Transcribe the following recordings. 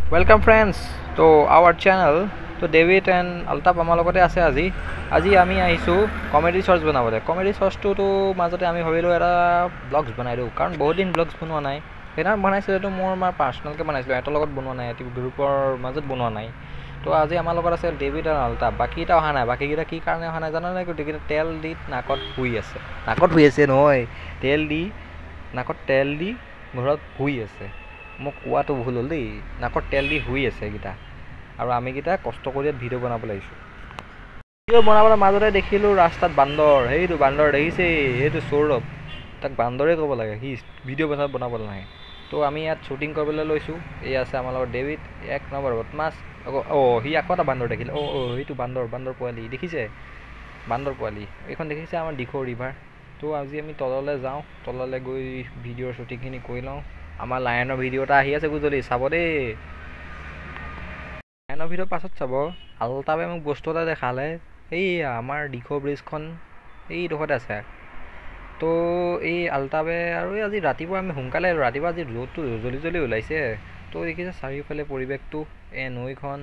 Welcome friends to our channel. তো David and Altaf আমাৰ লগতে আছে। আজি আমি আহিছোঁ কমেডি শ্বৰ্টছ বনাবলৈ। কমেডি শ্বৰ্টছটোতো মাজতে আমি ভাবিলোঁ এটা ব্লগছ বনাই দিওঁ, কাৰণ বহুত দিন ব্লগছ বনোৱা নাই। সেইদিনা বনাইছিলোঁ, এইটো মোৰ আমাৰ পাৰ্চনেলকৈ বনাইছিলোঁ, এহঁতৰ লগত বনোৱা নাই, এটি গ্ৰুপৰ মাজত বনোৱা নাই। তো আজি আমাৰ লগত আছে ডেভিড আৰু আলতাফ। বাকীকেইটা অহা নাই। বাকীকেইটা কি কাৰণে অহা নাই জানা নাই? গোটেইকেইটা তেল দি নাকত শুই আছে। নাকত শুই আছে নহয়, তেল দি নাকত তেল দি ঘৰত শুই আছে। মোক কোৱাটো ভুল হ'ল দেই, নাকত তেল দি শুই আছে এইকেইটা। আৰু আমিকেইটা কষ্ট কৰি ইয়াত ভিডিঅ' বনাবলৈ আহিছোঁ। ভিডিঅ' বনাবলৈ মাজতে দেখিলোঁ ৰাস্তাত বান্দৰ। সেইটো বান্দৰ দেখিছেই, সেইটো সৌৰভ, তাক বান্দৰেই ক'ব লাগে, সি ভিডিঅ' বনাবলৈ নাহে। তো আমি ইয়াত শ্বুটিং কৰিবলৈ লৈছোঁ। এই আছে আমাৰ লগত ডেভিড, এক নম্বৰ বদমাছ। আকৌ অ' সি আকৌ এটা বান্দৰ দেখিলে। অ' অ' সেইটো বান্দৰ, বান্দৰ পোৱালি দেখিছে, বান্দৰ পোৱালি এইখন দেখিছে, আমাৰ দিখৌ ৰিভাৰ। তো আজি আমি তললৈ যাওঁ, তললৈ গৈ ভিডিঅ'ৰ শ্বুটিংখিনি কৰি লওঁ। আমাৰ লায়নৰ ভিডিঅ' এটা আহি আছে গুজলি, চাব দেই। লায়নৰ ভিডিঅ' পাছত চাব। আলতাফে মোক বস্তু এটা দেখালে, এই আমাৰ দিখৌ ব্ৰিজখন এইডোখৰতে আছে। তো এই আলতাফে আৰু এই আজি ৰাতিপুৱা আমি সোনকালে আহিলোঁ, ৰাতিপুৱা আজি ৰ'দটো জ্বলি জ্বলি ওলাইছে। তো দেখিছে চাৰিওফালে পৰিৱেশটো, এই নৈখন,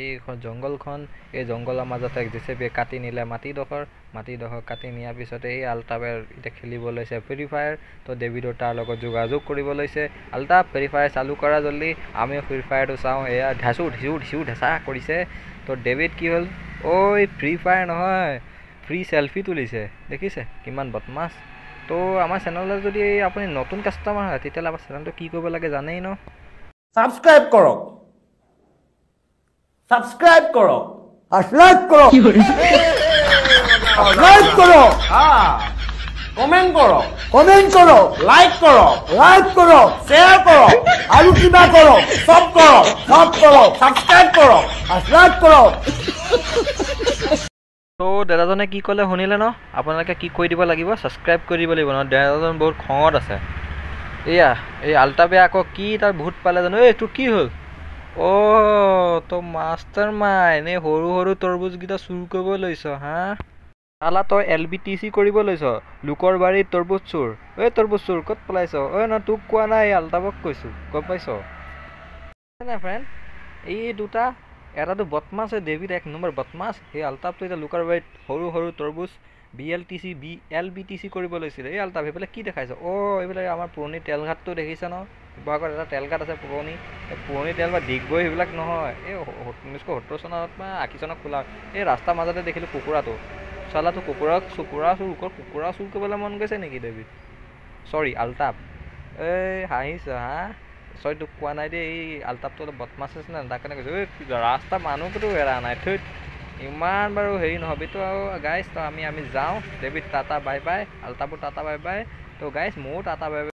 এইখন জংঘলখন, এই জংঘলৰ মাজতে জেচেপিয়ে কাটি নিলে মাটিডোখৰ। মাটিডোখৰ কাটি নিয়াৰ পিছতে এই আলতাফে এতিয়া খেলিব লৈছে ফ্ৰী ফায়াৰ। তো ডেভিডৰ তাৰ লগত যোগাযোগ কৰিব লৈছে। আলতাফ, ফ্ৰী ফায়াৰ চালু কৰা জল্দি, আমিও ফ্ৰী ফায়াৰটো চাওঁ। এয়া ঢাচু ঢিচু ঢিচু ঢেচা কৰিছে। তো ডেভিড কি হ'ল, ঐ ফ্ৰী ফায়াৰ নহয়, ফ্ৰী চেলফি তুলিছে। দেখিছে কিমান বদমাছ। তো আমাৰ চেনেলত যদি আপুনি নতুন কাষ্টমাৰ হয়, তেতিয়াহ'লে আমাৰ চেনেলটো কি কৰিব লাগে জানেই ন? ছাবস্ক্ৰাইব কৰক, ছাবস্ক্ৰাইব কৰক, লাইক কৰক, লাইক কৰক, কমেণ্ট কৰক, কমেণ্ট কৰক, লাইক কৰক, লাইক কৰক, শ্বেয়াৰ কৰক, আৰু কিবা কৰক, চব কৰক, চব কৰক, ছাবস্ক্ৰাইব কৰক, লাইক কৰক। তো দাদাজনে কি ক'লে শুনিলে ন? আপোনালোকে কি কৰি দিব লাগিব? ছাবস্ক্ৰাইব কৰি দিব লাগিব ন? দাদাজন বহুত খঙত আছে। এয়া এই আলতাফে আকৌ কি তাৰ ভূত পালে জানো। এই তোৰ কি হ'ল? অ' তই মাষ্টাৰ মাইণ্ড, এই সৰু সৰু তৰমুজকেইটা চুৰ কৰিব লৈছ হা? চালা তই এল বি টি চি কৰিব লৈছ, লোকৰ বাৰীত তৰমুজ চুৰ। ঐ তৰমুজ চুৰ ক'ত পলাইছ? ঐ নহয় তোক কোৱা নাই, এই আলতাফক কৈছোঁ, গম পাইছ নাই ফ্ৰেণ্ড? এই দুটা, এটাটো বদমাছ, এই ডেভিড এক নম্বৰ বদমাছ। সেই আলতাফটো এতিয়া লোকৰ বাৰীত সৰু সৰু তৰমুজ B L T C, B L B T C কৰিব লৈছিলে। এই আলতাফ সেইফালে কি দেখাইছ? অ' এইফালে আমাৰ পুৰণি তেলঘাটটো দেখিছে ন? শিৱসাগৰত এটা তেলঘাট আছে পুৰণি। এই পুৰণি তেল বা ডিগবৈ সেইবিলাক নহয়, এই 1970 চনত বা 80 চনত খোলা। এই ৰাস্তাৰ মাজতে দেখিলোঁ কুকুৰাটো। চালাটো কুকুৰা চুকুৰা চুৰ, কুকুৰা চুৰ কৰিবলৈ মন গৈছে নেকি ডেভিড? চৰি আলতাফ। এই হাঁহিছ হা? চৰি তোক কোৱা নাই দেই, এই আলতাফটো অলপ বদমাছ আছে নাই, তাৰ কাৰণে কৈছোঁ। এই ৰাস্তা মানুহকোতো এৰা নাই, ধেইত ইমান বাৰু হেৰি নহ'বি। তো আৰু গাইজ, তো আমি যাওঁ। ডেভিড টাটা বাই বাই, আলতাফো টাটা বাই বাই। তো গাইজ ময়ো টাটা বাই বাই।